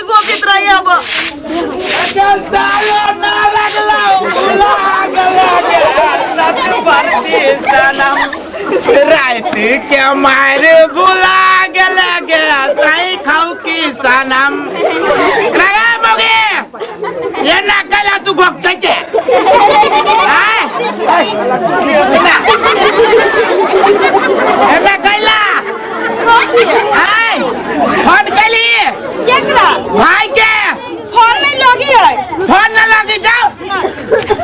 गोपित रही अब। सालो ना लगलो भुला गला के सत भरती सनम रात के मार भुला गला के साई खाऊ की सनम लगा मोगे ये ना कला तू भोग छै आय ना एना कैला आय फोन कैली केकरा? भाई के। फोन नहीं लगी है। फोन ना लगी जाओ,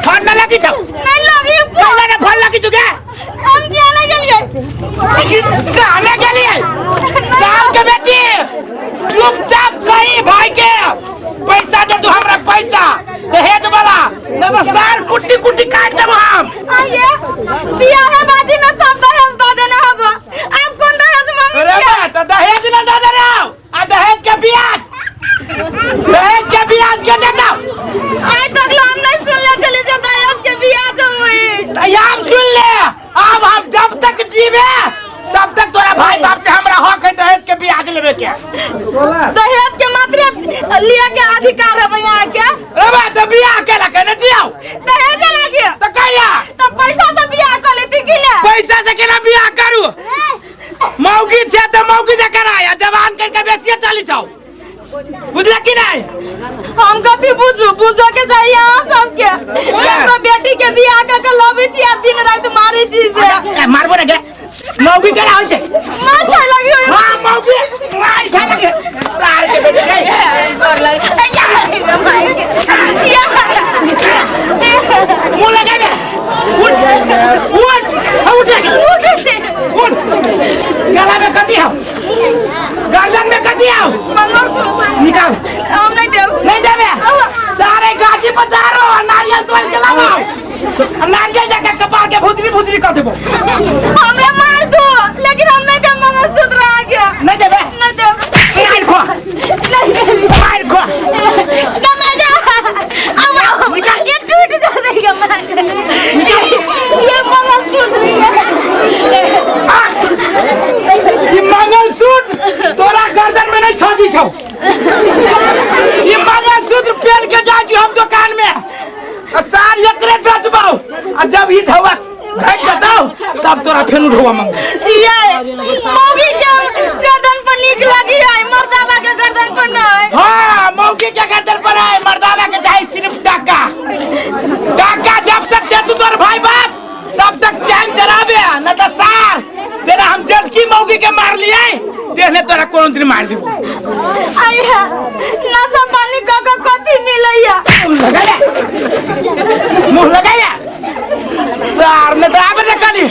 फोन ना लगी जाओ। नहीं लगी फोन। कैला ना फोन लगी चुके? हम क्या नहीं गेलिए? कहाँ गेलिए? साहब के बेटी चुपचाप कही भाई के पैसा दे तू हमरा पैसा दहेज वाला, नहीं तो सार कुट्टी कुट्टी काट देबो हम। आइए बियाह बाजी में सब दहेज दे देना हब, आप कौन दहेज मांगे? अरे बा तो दहेज ना दे दे रहा आ दहेज के ब्याज, दहेज के ब्याज के देता। आज तक हम नहीं सुनले चले जो दहेज के ब्याज हुई। तो हम सुन ले, अब हम जब तक जीवे तब तक तोरा भाई बाप से हमरा हक है दहेज के ब्याज लेवे के। दहेज के मात्र लिया के अधिकार है भैया के। अरे बा तो बियाह के लके न जियाओ। दहेज लागे तो कैला? तो पैसा से बियाह कर लेती कि ना? पैसा से केना बियाह करू? मौगी छे तो मौगी से कराया, जवान करके बेसिए चली जाओ, बुझला कि नहीं? हम कथी बुझू, बुझो के चाहिए अहाँ सबके। अपना बेटी के बियाह कर के लबै छी आ दिन राति मारै छी से। ए, मारबो ने गे। मौगी केना होइ छै? मार खाय लगी होय। हां मौगी मार खाय लगी। सार के बेटी रे। गोर लगी। या, मार के। या। मुंह लगा दे। उठ उठ उठ उठ से। उठ। गला में कथी हौ? गर्दन में कथी हौ? मंगलसूत्र। निकाल। हम नहीं देब। नहीं देबे? सारे गाछी पर चारो नारियल तोड़ के लाबो। नारियल जाके कपार के भुजरी भुजरी कर देबो। हमरा मार दो लेकिन हम नहीं देब मंगलसूत्र आगे। नहीं देबे? नहीं देब। मार खो। नहीं देब। मार खो। दमागा। अब ये टूट जाएगा मार। ये मंगलसूत्र ये। ये मंगलसूत्र तोरा गर्दन में नहीं छाती छौ। ये मंगलसूत्र पहन के जाइ छी हम दुकान में आ सार एकरे बेचबौ आ जब ई ढौआ घट जतौ तब तोरा फेन ढौआ मंगबौ। ये मौगी के गर्दन पर नीक लगी है, मर्दावा के गर्दन पर नहीं। हाँ मौगी के गर्दन पर है, मर्दावा के चाहे सिर्फ टाका टाका। जब तक दे तू तोर भाई बाप तब तक चैन चराबे न तो सार तेरा हम जटकी मौगी के मार लिए तेने तोरा कोनो दिन मार देबो। आई है नशा पानी का का कथी मिलैया? मुंह लगा ले, मुंह लगा ले सार ने तो आबे दे कली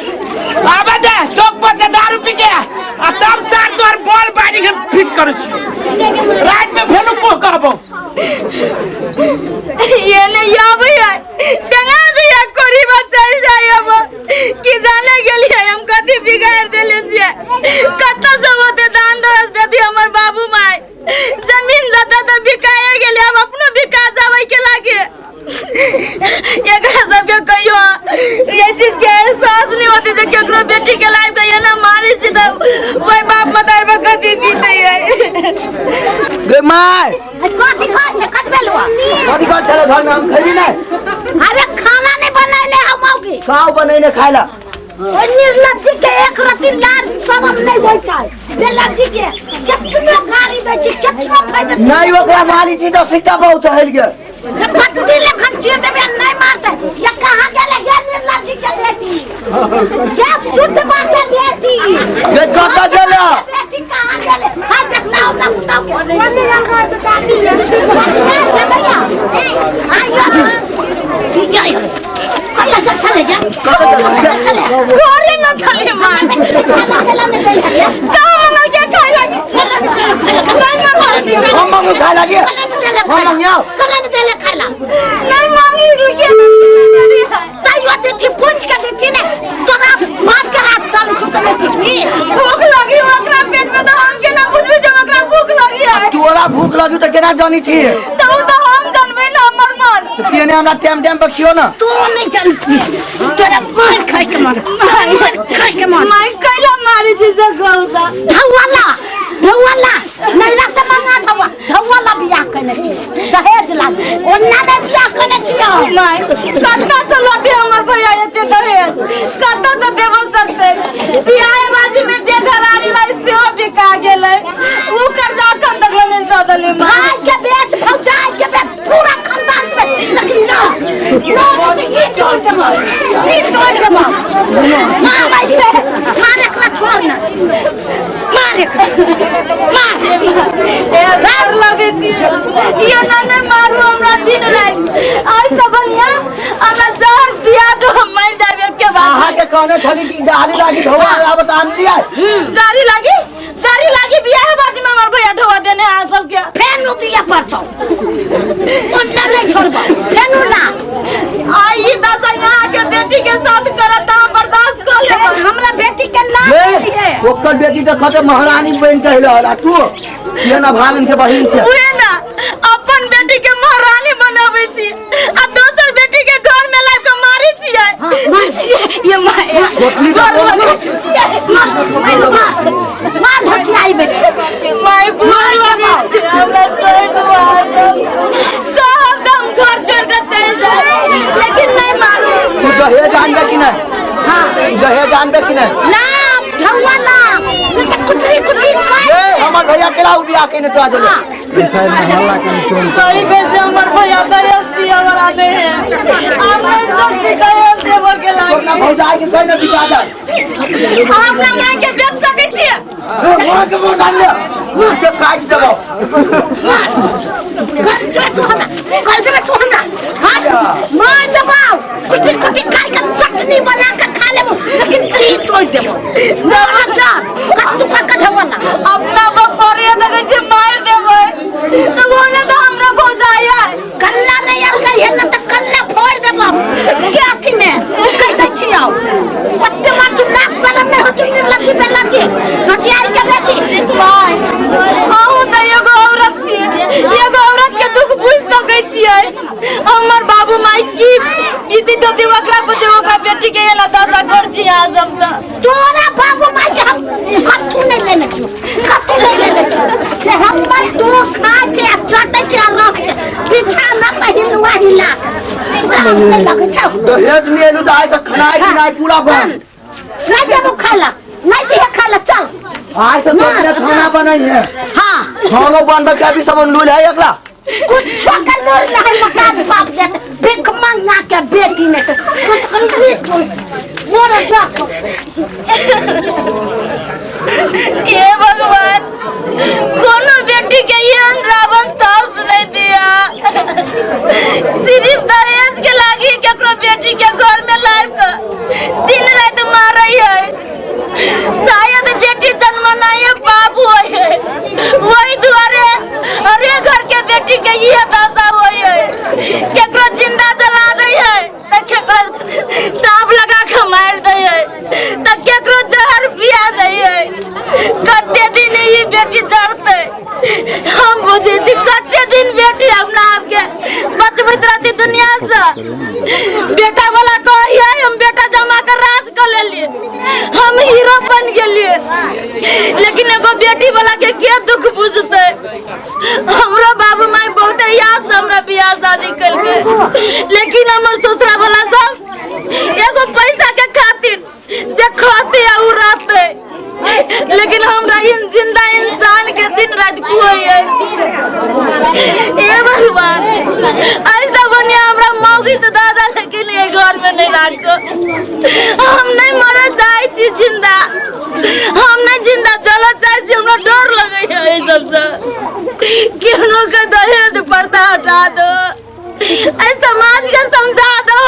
आबे दे चौक पर से दारू पी के आ तब सार तोर बॉल बाड़ी के फिट करू छी। रात में फेनु को कहबो ये नहीं आबे है डंगा दिया कोरी बात चल जाए। अब की जाने गेलिए हम कथी बिगाड़ देले छिए? कत से होते दान दहेज देती हमर बाबू माय, जमीन जता तो बिकाए गेले, अब अपनो बिका जावे के लागे। एकरा सबके कहियो ये चीज के एहसास नहीं होती जे केकरो बेटी के लाइफ के एना मारे छी त ओइ बाप मतार पर कथी बीते है। गे my कथी कहै छै? कथी भेलौ? कथी कहै छलै घर में? हम खैली नहीं। अरे खाना नहीं बनैले हम मौगी। खाओ बनैले खाइला। ओइ निर्लज्जी के एक रत्ती लाज शरम नहीं होइ छै। निर्लज्जी के केतनो गाली दै छै, केतनो फैजत नहीं। ओकरा मारी छी तऽ सिक्का बहुत चहल गेल। पत्ती लेखन चीर देबे नहीं मारते। ये कहाँ गेले गे निर्लज्जी के बेटी? के शुद्ध बात के बेटी? गे कतऽ गेले? बेटी कहाँ गेले? हाय देख ना ना बताओ के। की जाय कतऽ चले जा? चले घरे न चले मार तो मंगल के खाय लागी नहीं मांगी। हम मंगू खाय लागी, हम मंगियो। कला ने देले खाइला? नहीं मांगी रुके तैयो देती पूछ के देती ने तोरा बाप के हाथ चले छु त नहीं पूछबी। भूख लगी ओकरा पेट में तो हम केना बुझबी जब ओकरा भूख लगी है? तोरा भूख लगी तऽ केना जानी छी? तो उ तो हम जानबे ना हमर मन। तेने हमरा टाइम टाइम पर खियो ना। तू नहीं जानती, तोरा मार खाइ के मन, मार खाइ के मन। माई कैला मारी छी से गौसा? ढौवाला ढौवाला नैरा से मंगा ढौवा ढौवाला बियाह लेने छियै दहेज लागी ओन्ना नहि बियाह केने छियै हम। माय कतऽ से लौटे हमर भैया एते दहेज कतऽ से देबो सकते बियाह बाजी में जे घरारी रही सेहो बिका गेलै ऊ कर्जा अखन तक नहीं सधली माय भाई के बेच भौजाई के बेच पूरा खानदान के बेच लेकिन ना ना नहीं ई तोड़ देबो ई तोड़ देबो मार ऐसे मार एकरा छोड़ ना मार एकरा मार ए डर लगे छी ये ना ने मारू हमरा दिन रात आई सब बढ़िया हमरा जहर पिया दो हम मर जाबे के बाद अहाँ के कहने छली कि गाड़ी लागी ढोआ आबत आन लिया गाड़ी लागी गाड़ी लागी बियाह बाजी में हमर भैया ढोआ देने आ सबके फेन दिया पड़तो ओन्ना नहीं छोड़बो फेनु ना आई दशा यहाँ के बेटी के साथ करत हम बर्दाश्त कर फेन लेब हमरा बेटी के नाम ए दिए ओकर बेटी तऽ कते महारानी बनि के अइल आ तू ये ना भागन के बहिन छै उहे ना अपन बेटी के महारानी बनाबै छी आ दोसर बेटी के घर में लाइब के मारै छियै ये माय गोटली का गोर लगे मार मार मार धचियाई बेटी माय गोर लगे छी, हमरा छोड़ दो कहब तऽ हम घर छोड़ के चलि जाए लेकिन नहीं मारू तू दहेज आनबे कि नहीं हाँ दहेज आनबे कि नहीं ना ढौआ ना नहीं तो कुटरी कुटरी काट ए हमर भैया केला उ बियाह केने तोरा देले सही कैसे हमर भैया दहेज दिया वाला नहीं है हम नहीं सकती दहेज देबो के अपना लागी भौजाई के कहि ना बिका दे अहाँ अपना माय के बेच सकै छियै मां के मुंह डाल ले मुंह के काट देबो कर दे तू हमरा कर दे तू हमरा हाँ मार दबाओ कुटरी कुटरी काट के चटनी बना के खा लेबो लेकिन चीज तोड़ देबो ना जा कत्तू का कढ़वा ना अपना बपरे देखै छियै मारि देबै तऽ बोले तऽ हमरा भौजाई है कल्ला नहीं आल गई है ना तो कल्ला फोड़ देबो के अथी में कह दै छी आओ ओते मार तू ना शरम नहीं हो तू निर्लज्जी बेलज्जी धोतियाई के बेटी माय अहूँ तऽ एगो औरत छियै एगो औरत के दुख बुझि सकै छियै हमर बाबू माय की बीती तो ओकरा बुझे ओकरा बेटी के एना दशा कर छी अहाँ सब तऽ तोरा बाबू माय के हम कत्तू नहीं लेने छियो कत्तू नहीं लेने छियो से हमर दो खा छै आ चटै छै आ रहै छै पीछा न पहिलुआ हिला घास नहीं लगै छौ दहेज नहीं एलू तऽ आइ से खनाइ पिनाइ पूरा बंद नहीं देबो खाला नहीं दिहे खाला चल आइ से तो अपने खाना बनाई है हाँ खानो बनबे के अभी सब लूल है एकला कुछ के लूर नहीं मकान बाप दे भीख मंगा के बेटी ने तो मोर जा हे भगवान कोनो बेटी के एहन रावण साहस नहीं दिया सिर्फ दहेज के लागी केकरो बेटी के घर में लाइब के दिन रात मारै है शायद बेटी जन्मनाए पाप होय है वही दुआरे हरे घर के बेटी के इहे दशा होय है केकरो जिंदा जला दै है तऽ केकरो चाप लगा के मारि दै है तऽ केकरो जहर पिया दै है कते दिन ई बेटी जरतै हम बुझै छी कते दिन बेटी अपना आपके बचबैत रहती दुनिया से बेटा वाला कहै हम बेटा जमा कर राज कर लेलिए हम हीरो बन गेलिए लेकिन एगो बेटी वाला के के दुख बुझतै हमरो बाबू माय बहुत याद से हमरा बियाह शादी कलकै लेकिन हमर ससुरा वाला सब एगो पैसा के खातिर जे खाते आ उ रहते लेकिन हमरा इन जिंदा इंसान के दिन रात कुहै है हे भगवान ऐसा बनिया हमरा मौगी तो दादा लेकिन ये घर में नहीं राखो हम नहीं मरे चाहे छी जिंदा हम नहीं जिंदा जलऽ चाहे छी हमरा डर लगे है एहि सबसे केहनो के दहेज पर्दा हटा दो एहि समाज के समझा दो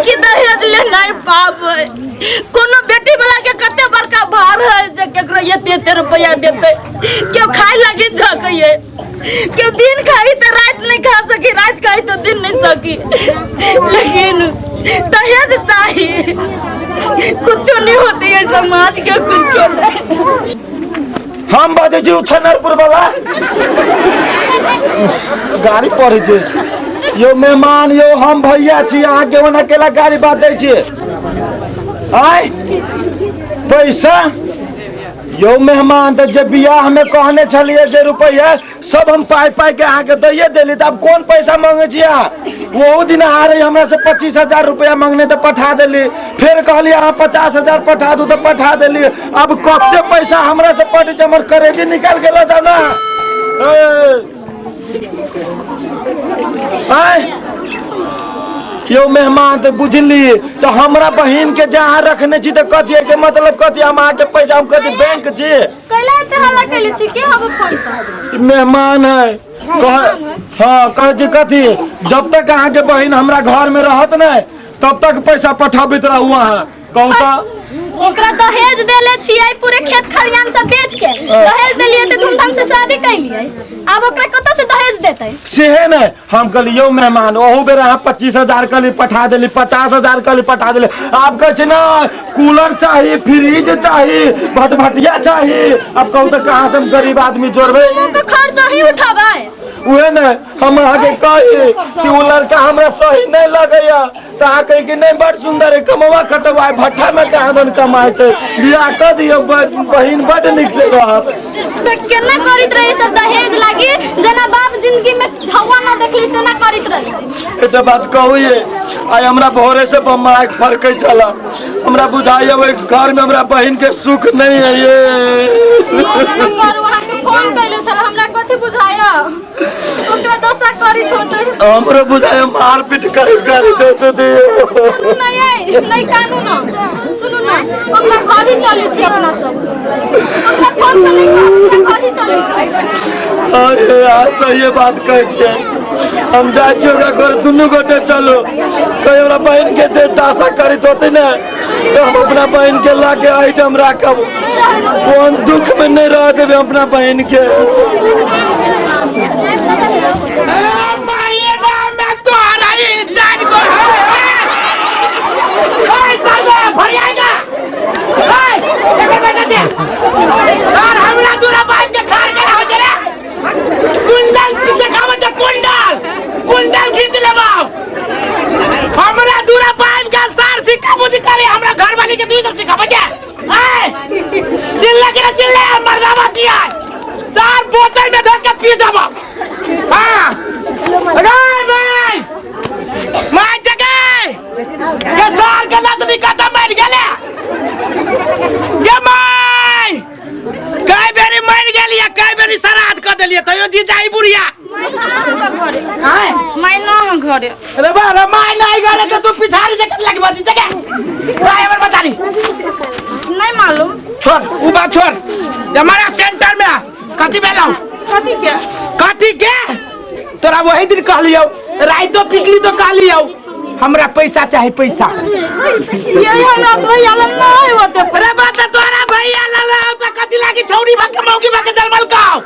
कि दहेज लेनाइ पाप है कोनो बेटी वाला के कते बड़का भार है जे केकरो एते एते रुपया देते केओ खाय लागी झकैये केओ दिन खाई तो रात नहीं खा सकी रात खाई तो दिन नहीं सकी लेकिन दहेज चाहिए कुछो नहीं होती है समाज के कुछो नहीं हम बजै छी उछनरपुर वाला गाड़ी पढ़ै छै यौ मेहमान यौ हम भैया छी अहाँ के ओना केला गाड़ी बात दै छियै आय पैसा यौ मेहमान तऽ जे बियाह में कहने छलियै जे रुपैआ सब हम पाइ पाइ के अहाँके दैये देली तऽ आब कोन पैसा मांगे छी अहाँ ओहू दिन अहाँ रही हमरा से 25,000 रुपया मांगने तऽ पठा देली फेर कहलियै अहाँ 50,000 पठा दू तऽ पठा देली अब कते पैसा हमरा से पटी छै हमर करेजी निकाल के लऽ जाउ ना ए। आँय यौ मेहमान तऽ बुझली तऽ हमरा बहिन के जे अहाँ रखने छी तऽ कथी के मतलब कथी हम अहाँके पैसा हम कथी बैंक छी कैला एते हल्ला कैले छी के हबो फोन पर ई मेहमान है कह हाँ कहे छी कथी जब तक अहाँके बहिन हमरा घर में रहत ने तब तक पैसा पठाबैत रहू अहाँ कहू तऽ ओकरा दहेज देले छियै पूरे खेत खलिहान सब बेच के दहेज देलियै तऽ धूमधाम से शादी कैलियै आब ओकरा कतऽ से दहेज देतै सेहे ने हम कहली यौ मेहमान ओहू बेर अहाँ 25,000 कहली पठा देली 50,000 कहली पठा देली आब कहै छै ना कूलर चाही फ्रिज चाही भटभटिया चाही अब कहू तऽ कहाँ से हम गरीब आदमी जोड़बै के खर्च अहीं उठाबै उहे ने हम अहाँके कही कि ओ लड़का हमरा सही नहीं लगैया तऽ अहाँ कही कि नहीं बड़ सुंदर है कमवा खटवा भट्ठा में कहाँ दन कमाइ छै बियाह कऽ दियौ बहिन बड नीक से रहत तऽ केना करैत रही सब दहेज लागी जेना बाप जिंदगी में हवा ना देखली तेना करैत रही एकटा बात कहू ये आइ हमरा भोरे से बम्मा आँखि फरकै छल हमरा बुझाइए ओहि घर में हमरा बहिन के सुख नहीं है ये केना करू अहाँके फोन कैले छल हमरा कथी बुझाया ओकरा दशा करी होतै हमरो बुझाइए मारपीट कर कर देते दियो सुनू ना ये नहीं कानू ना सुनू ना ओकरा घर ही चलै छी अपना सब ओकरा फोन पर नहीं कहब ओकरा घर ही चलै छी अरे अहाँ सहिए बात कहै छियै हम जाइ छियै ओकरा घर दुनू गोटे चलू कहीं हमरा बहिन के दे दासा करैत होतै ने तऽ हम अपना बहिन के लऽ के एहिठाम राखब कोन दुख में नहीं रह देबै अपना बहिन के कुंडल खींच लेबाव हमरा दूरा पाइप के सार सिक्का बुद्धि करे हमरा घर वाली के तू सब सिखा बजे ए चिल्ला के ना चिल्ला मर्दावा चिया सार बोतल में धर के पी जाबा हां अरे भाई माय जगह के सार के लत निकट मर गेले गे माय कई बेरी मर गेलिए कई बेरी श्राद्ध कर देलिए तैयो जी जाई बुढ़िया आय मैं ना हूँ घरे अरे बा रे माय नहीं घरे तो तू पिछाड़ी से कत लगी बची जगह राय हमर बतारी नहीं मालूम छोड़ उ बात छोड़ हमारा सेंटर में आ कथी भेलौ कथी के कथी के तोरा वही दिन कहलियौ राइतो पिटली तो कहलियौ हमरा पैसा चाही पैसा यही हमरा भैया लग नहीं होते अरे बात तोरा भैया लला तो कथी लागी छौड़ी भाग के मौगी भाग के जलमल काओ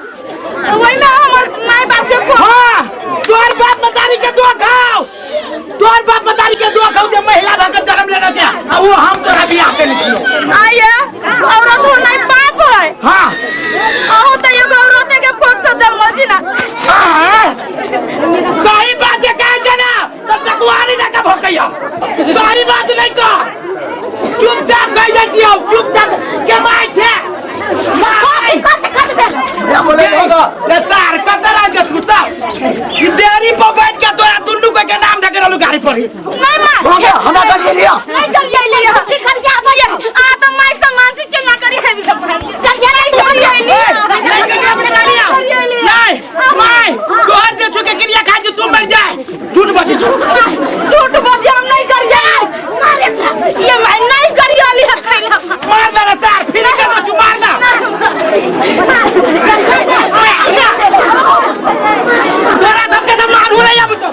वही ना हमर माय बाप के को हाँ तोर बाप मतारी के दो खाओ तोर बाप मतारी के दो खाओ जे महिला भाग के जन्म लेना छै आ वो हम तोरा बियाह के लिखियो आये औरत होना पाप है हाँ अहू तो एगो औरते के कोख से जन्मल छी ना हाँ सही बात जे कहै छै ना तब चकुआरी जाके भोकैया सही बात नहीं कह चुपचाप कह जाइ छियौ चुपचाप के माय छै माय रे सार कतऽ रह जा तू सब ई देरी पर बैठ के तोरा दुनू के के नाम धके रहलू गाड़ी पर ही नहीं माँ हो गया हमरा कर लिया नहीं करिए लिया करिए भैया आ तो माय सम्मान से केना करी है भी नहीं करिए ए, नहीं करिया बना लिया नहीं माय तोहर दे छुके क्रिया खा जो तू मर जाए झूठ बजी झूठ झूठ बजी हम नहीं करिए ये मैं नहीं करिए लिया कैला मार दे रे सार फिर कर दो मार दे तोरा सबके सब मारू रे अब तो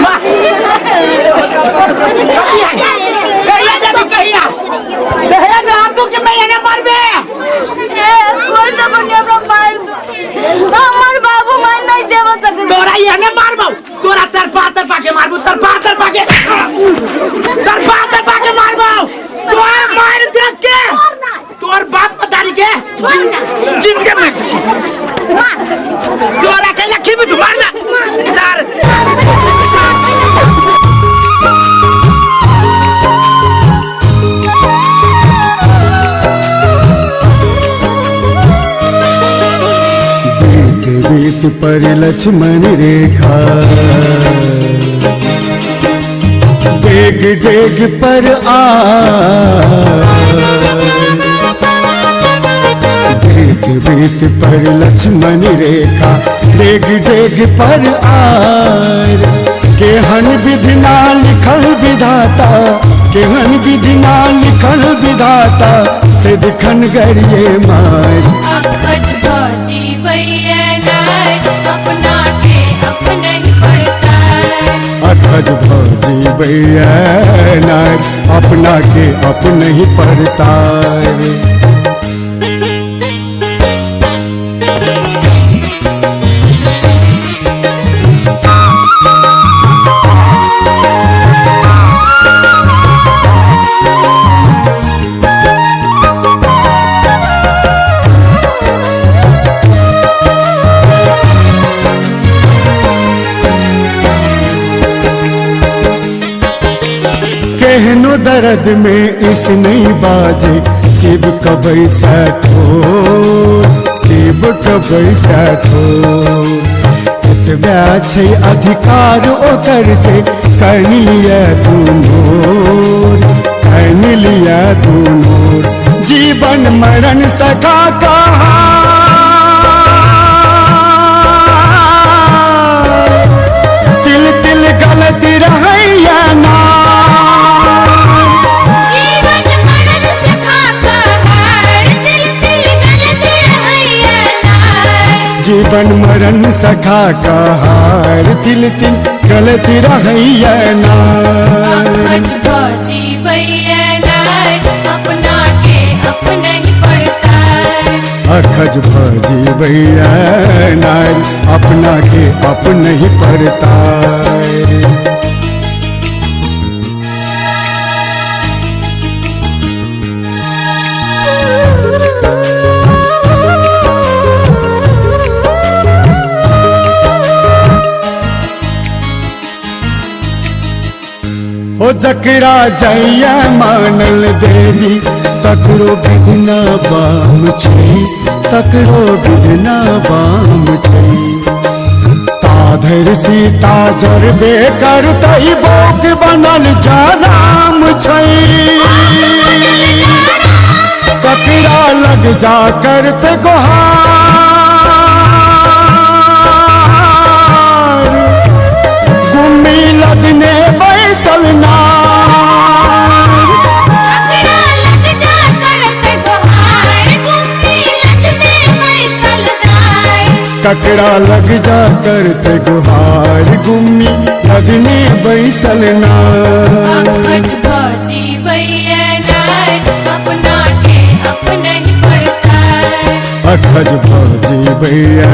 मार कहिया देबी कहिया कहिया जे हम तू के मैं एने मरबे ए कोई से बनी हमरा मार दो हमर बाबू मार नहीं देव सके तोरा एने मारबौ तोरा तरपा तरपा के मारबौ तरपा तरपा के तरपा तरपा के मारबौ तोर मार देख के तोर बाप मतारी के जिनके मार मार। तोरा के लखी बुझ मार ना सर। बीत बीत पर लक्ष्मण रेखा, डेग डेग पर आ, बीत बीत पर लक्ष्मण रेखा, डेग डेग पर आर। केहन विधि ना लिखल विधाता, केहन विधि ना लिखल विधाता, से दिखन गरिए मार। अखज भजीवैया नाय, अपना के अपने ही पड़ताय। अखज भौजी भैया नार, अपना के अपने ही परतार। केहनो दर्द में इस नहीं बाजे, शिव कबै ठोर, शिव कबै ठोर। एतबा छै अधिकार ओकर जे कनि लिअ दुनोर, कनि लिअ दुनोर। जीवन मरण सखा कहा, तिल तिल गलती रहैया ना। जीवन मरण सखा कहार, तिल तिल गलत रहैया नाय। जीवन मरण सखा कहार, तिल तिल गलती रहैया ना। अखज भजीवैया नाय, अपना के अपने ही पड़ताय। अखज भजी भैया नार, अपना के अपने ही परतार। हो जकरा जैया मानल देवी, तकरो विधना बाम छै, तकरो विधना बाम छै। ताधरि सीता जरबे करतै, बौक बनल जा राम छै। ककरा लग जा करते गोहार, गुम्मी लदने बैसल नार। ककरा लग जा करत गोहार, गुम्मी लदने बैसल नाय। ककरा लग जा करते गुहार, गुम्मी लदने बैसल नार। अखज भजीवैया नाय, अपना के अपने ही पड़ताय। अखज भौजी भैया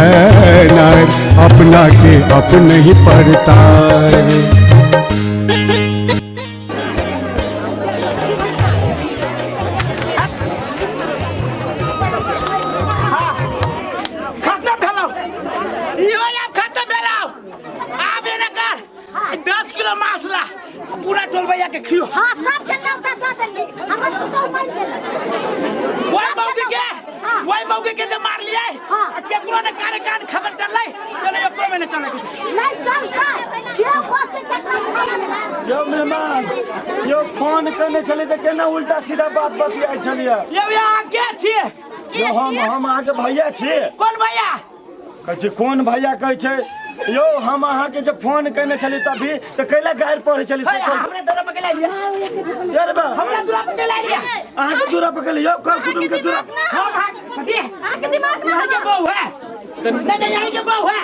नार, अपना के अपने ही परतार। खत्म भेलौ इहो आब खत्म भेलौ। आब एना कर, 10 किलो मांस ला, पूरा टोलबैया के खियो। हाँ, सबके न्योता दऽ देली, हमर पुतहु मरि गेलै। वही मौगी के, वही मौगी के जे मारलियै, हाँ। आ केकरो ने काने कान खबर चललै, चले ओकरो में ने चलै के छै। नहि चलतै, जे बजतै तकरा खाना देबै। यौ मेहमान, यौ फोन केने छलियै तऽ केना उल्टा सीधा बात बतियाइ छलियै? यौ अहाँ के छियै? यौ हम अहाँके भैया छी। कोन भैया? कहै छै कोन भैया कहै छै? यौ हम अहाँके जे फोन केने छली तभी तऽ कैला गारि पढ़ै छली से हे, कहू। हमरा दूरा पर के लिया, यार बा, हमरा दूरा पर के लिया। अहाँके दूरा पर गेली यौ, कल कुटुम के दूरा। हम अहाँ दे, अहाँके दिमाग ना यहाँ के बहू है। नहीं नहीं, यहाँ के बहू है।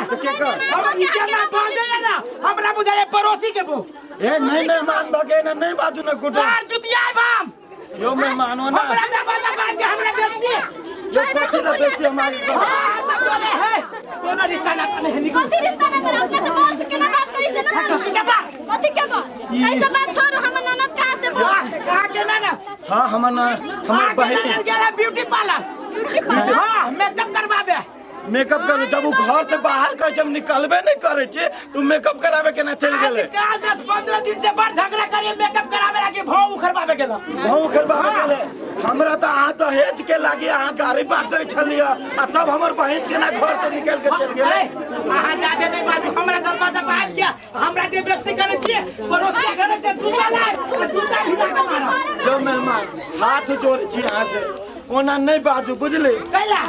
हम नीचे ना बाजे ना, हमरा बुझाए पड़ोसी के बहू। ए नहीं मेहमान भगे ना, नहीं बाजू ना कुटुम। सार जुतिया बाम। यौ मेहमान हो ना। हमरा ना बाजा बाज के हमरा बेइज्जती। यौ कथी ला बेइज्जती हमारी? हां सब चले है, कोनो रिश्ता ना नहीं है। निकल। कथी रिश्ता ना तोरा? अपना से बोल के ना बात करी से ना कथी के बात? कथी के बात? ऐसे बात छोड़ो, हमर ननद कहाँ से बोल? कहाँ के नाना? हाँ हमर ना, हमर कहाँ के बहिन नाना गेला ब्यूटी पार्लर। Beauty parlour? हाँ मेकअप करवाबे। मेकअप कर जब उ घर से बाहर कहे जब निकलबे नहीं करे छी तू मेकअप करावे केना चल गेले। काल 10-15 दिन से बड़ झगड़ा करिए मेकअप करावे लागी भाव उखड़वावे गेला। भाव उखड़वावे गेले। हमरा त अहाँ दहेज के लागी अहाँ गाड़ी बांट दै छलियै आ तब हमर बहिन केना घर से निकल के चल गेले। अहाँ जादे नहीं बाजू, हमरा दरवाजा पर आबि के हमरा जे बेइज्जती करै छियै, पड़ोसिया करै छै, जूता लाय जूता भिजा के मारब। यौ मेहमान हाथ जोड़ै छी अहाँ से, ओना नहीं बाजू बुझली।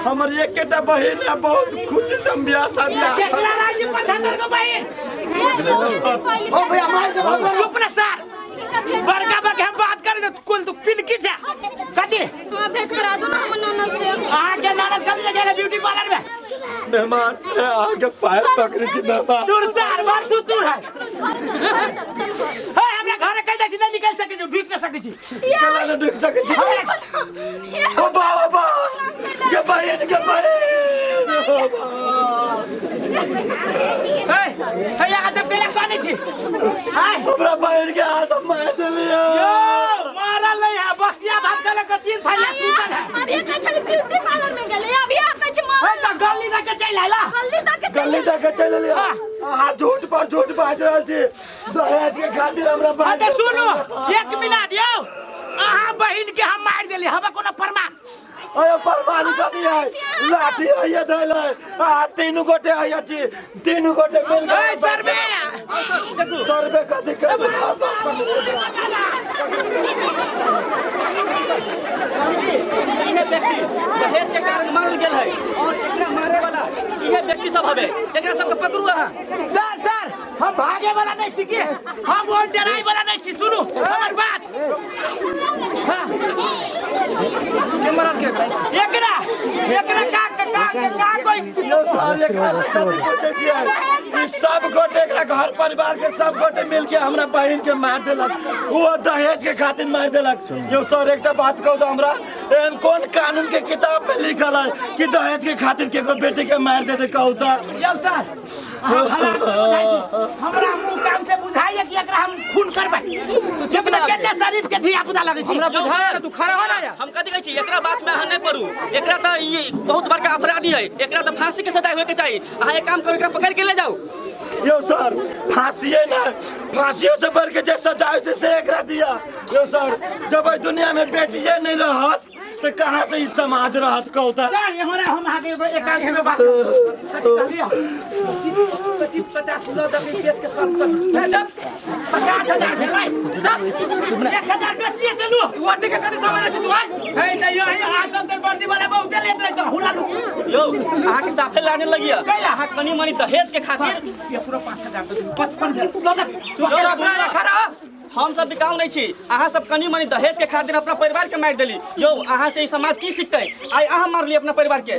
हमर एकेटा बहिन है, बहुत खुशी से हम बियाह शादी केकरा राजी 75 गो बहिन। ओ भैया मार दे चुप ना सर, बड़का बड़का हम बात करे तो कुल तू पिनकी जा कथी। हां भेंट करा दो ना हमर ननद से। अहाँ के ननद कल गेले ब्यूटी पार्लर में। मेहमान आगे पैर पकड़े छी मेहमान। दूर सर बात तू दूर है। हे हमरा घर कहि दै छी नहीं निकल सकै छी, ढुक न सकै छी। केना न ढुक सकै छी? ओ बा ओ बा के बहिन के बहिन ओ बा। हे हे यहाँ सब केला कानै छी। हाय हमरा बहिन के अहाँ सब मार देलियै। यो मारल नहीं है, बसिया भात कहलक के 3 थाली सुतल है। अभी कहै छली ब्यूटी पार्लर में गेलै, अभी कहै छी मारल। हे त गली तक के चलि आइला, गली तक के गली तक के चलि एलियै। अहाँ झूठ पर झूठ बाजि रहल छी दहेज के खातिर हमरा बहिन। तऽ सुनू एक मिनट यौ, अहाँ बहिन के हम मारि देली, हवा कोनो प्रमाण? अरे प्रमाण कथी है? लाठी है धैल है, आ तीनू गोटे है छी, तीनू गोटे मिल के सर्वे सर्वे कथी करबै? इहे व्यक्ति दहेज के कारण मारल गेल है और एकरा मारे वाला इहे व्यक्ति सब हवे, एकरा सबके पकड़ू अहाँ। सर सर हम भागे वाला नहीं छी की, हम वोट डराई वाला नहीं छी, सुनू हमर बात। हां एकरा एकरा का का का कोई सर एकरा कथी छियै? ई सब गोटे एकरा घर परिवार के सब गोटे मिल के हमरा बहिन के मार देलक, वो दहेज के खातिर मार देलक। यौ सर एकटा बात कहू तऽ हमरा एहन कोन कानून के किताब में लिखल है कि दहेज के खातिर केकरो बेटी के मार देते? कहू तऽ यौ सर हमरा मुंह कान से बुझाइए कि एकरा हम खून करबै। तू चुप ना, केते शरीफ के धिया पुता लगै छी। हमरा बुझाइए तू खड़ा हो ना। हम कथि कहै छी एकरा बात में अहाँ नहीं पड़ू, एकरा त ई बहुत बड़का अपराधी है, एकरा त फांसी के सजा होय के चाही। अहाँ एक काम करू, एकरा पकड़ के ले जाओ। यौ सर फांसीए ना, फांसियों से बढ़ के जे सजा है से एकरा दिया। यौ सर जब एहि दुनिया में बेटिए नहीं रहत तो कहाँ से ई समाज रहत? कहू तऽ सर हमरा हम अहाँके एगो एक एगो बात 25-50 लो दबी केस के सब जब 50,000 भेलै 1,000 बेसिए से लू वर्दी के कथि सामान छै तू आइ हे त यही आसन से वर्दी वाला बहुत लेत रहे त हुला लू। यौ अहाँ के साफे लाने लगिया, अहाँ कनी मनी दहेज के खातिर ये पूरा 5,000 55 भेल। खड़ा हम सब बिकाऊ नहीं छी, अहाँ सब कनी मनी दहेज के खातिर अपना परिवार के मारि देली। यौ अहाँ से ई समाज की सिखतै? आइ अहाँ मारली अपना परिवार के,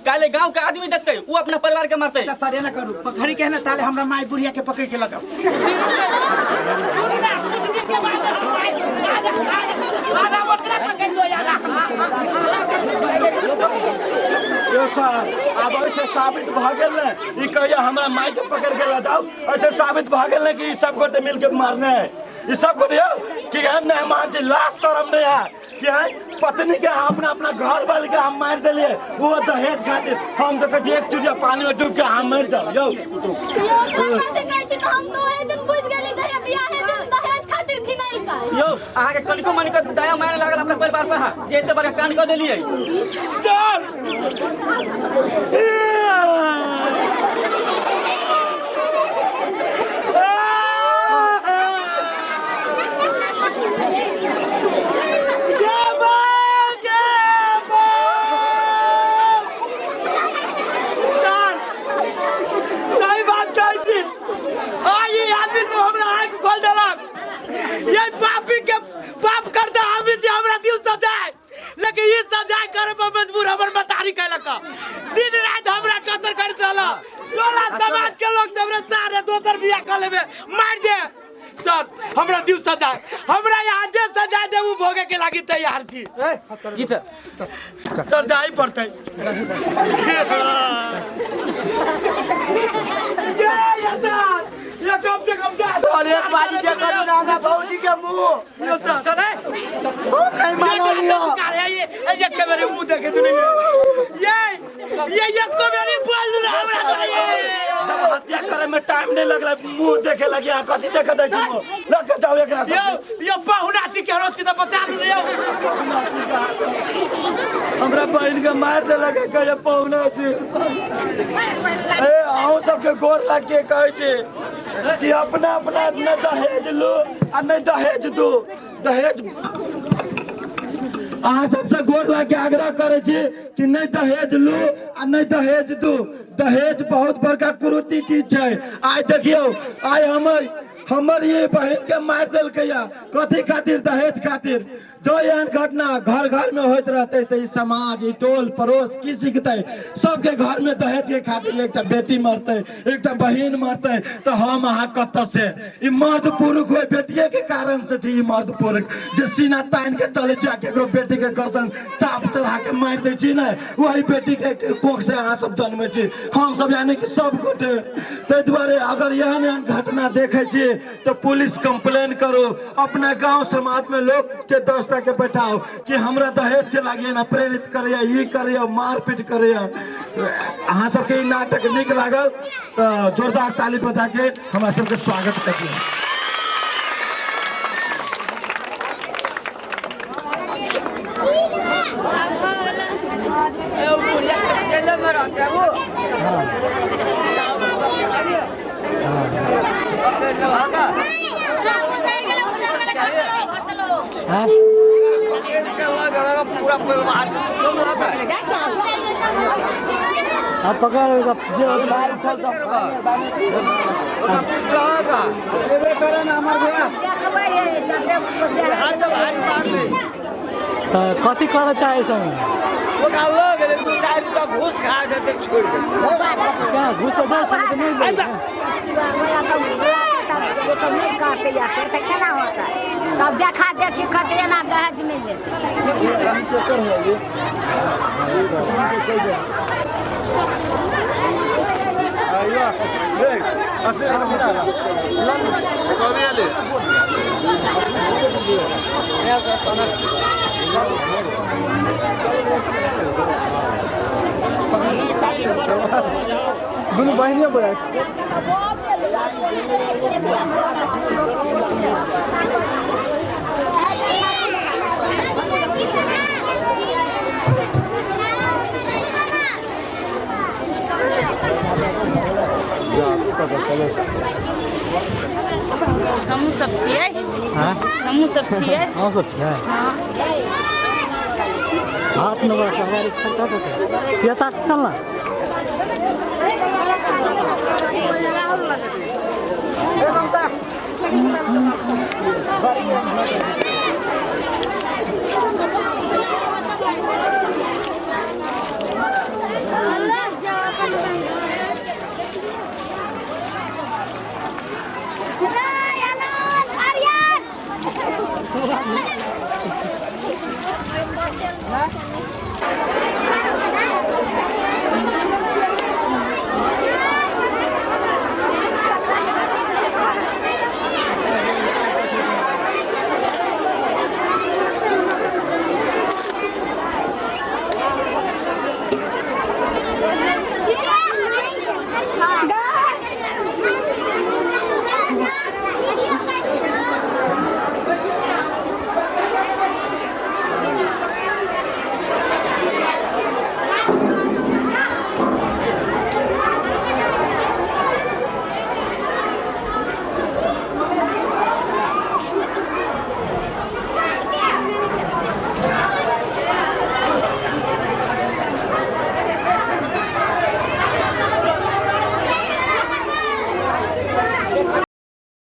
काल्हि गांव के आदमी देखतै उ अपना परिवार के मारतै। सर एना करू पकड़ी के ना ताले हमरा माय बुढ़िया के पकड़ के लगाओ। यौ सर आब ऐसे साबित भऽ गेल ने, ई कहिया हमरा माय के पकड़ के लऽ जाउ, ऐसे साबित भऽ गेल ने कि ई सब गोटे मिल के मारने है। ई सब गोटे यौ कि एहन मेहमान छै, लाज शरम नहीं है कि है पत्नी के अपना अपना घर वाले के हम मारि देलियै वो दहेज खातिर। हम तऽ कहै छी एक चुरिया पानी में डूब के हम मरि जाउ। यौ यौ अहाँ के कनिको मनिको दया मारे लागल अपना परिवार पर, अहाँ जे एते बड़का कांड कऽ देलियै। सर सही बात कहै छी, आई आदमी सब हमरा आँखि खोल देलक। ये पापी के पाप करता आदमी जे हमरा दिल सजाए, लेकिन ई सजाए करे पर मजबूर हमर मतारी कैलक। दिन रात हमरा टॉर्चर करैत रहल, टोला समाज के लोग सब रे सारे दोसर बियाह कर लेबे मार दे। सर हमरा दिल सजाए, हमरा यहाँ जे सजाए दे उ भोगे के लागी तैयार छी। जी सर सर जाई पड़तै। ये कम से कम सर एक बारी जे करू ना हमरा भौजी के मुंह चले नहीं मानलियो। ये ये कैमरे मुंह देखे तू नहीं ये ये एको बेरी बोल दू हमरा तो ये। जब हत्या करे में टाइम नहीं लगला, मुंह देखे लगी, अहाँ कथी देखे दै छी मुंह? लऽ के जाओ एकरा यो सब। यो पहुना छी केहनो छी त बचा लू रे यो। पहुना छी के हाथ। हमरा बहिन के मार देलक है, कहे पहुना छी। ए अहूँ सबके गोर लाग के कहै छी कि अपना अपना न दहेज लू आ नहि दहेज दू। दहेज अहाँ सबसे गोर लाग के आग्रह करै छी कि नहि दहेज लू आ नहि दहेज दू। दहेज बहुत बड़का कुरीति चीज छै। आइ देखियौ, आइ हमर हमर ये बहिन के मारि देलकै या कथी खातिर? दहेज खातिर। जो एहन घटना घर घर में होइत रहतै तऽ ई समाज, ई टोल पड़ोस की सीखतै? सबके घर में दहेज के खातिर एकटा बेटी मरतै, एकटा बहिन मरतै, तऽ हम अहाँ कतऽ से? ई मर्द पुरुष होय बेटिये के कारण से छै। ई मर्द पुरुष जे सीना तानि के चलै छै आ केकरो बेटी के गर्दन चाप चढ़ा के मारि दै छी ने, वही बेटी के कोख से अहाँ सब जन्मै छी, हम सब, यानी कि सब गोटे। ताहि दुआरे अगर एहन एहन घटना देखै छी तऽ पुलिस कंप्लेन करू। अपना गांव समाज में लोग के 10 टा के बैठाओ कि हमरा दहेज के लागी एना प्रेरित करैया, ई करैया, मारपीट करैया। अहाँ सबके ई नाटक नीक लागल तऽ जोरदार ताली बजा के हमरा सबके स्वागत करियौ। अब पकड़ जे तऽ कथी करऽ चाहै छौ? घूस खा देते, छोड़ देते। कहाँ घूस तऽ दै छै तऽ नहि दै छै। सब नहीं कहते या फिर तो केना होता है? तब देखा देखी करते, एना दहेज नहीं लेते। दुनू बहिनिए बोला। हमहूँ सब छियै। हाँ? हमहूँ सब छियै। अहाँ सब छियै? हाथ नंबर हमारे सीता चल ना।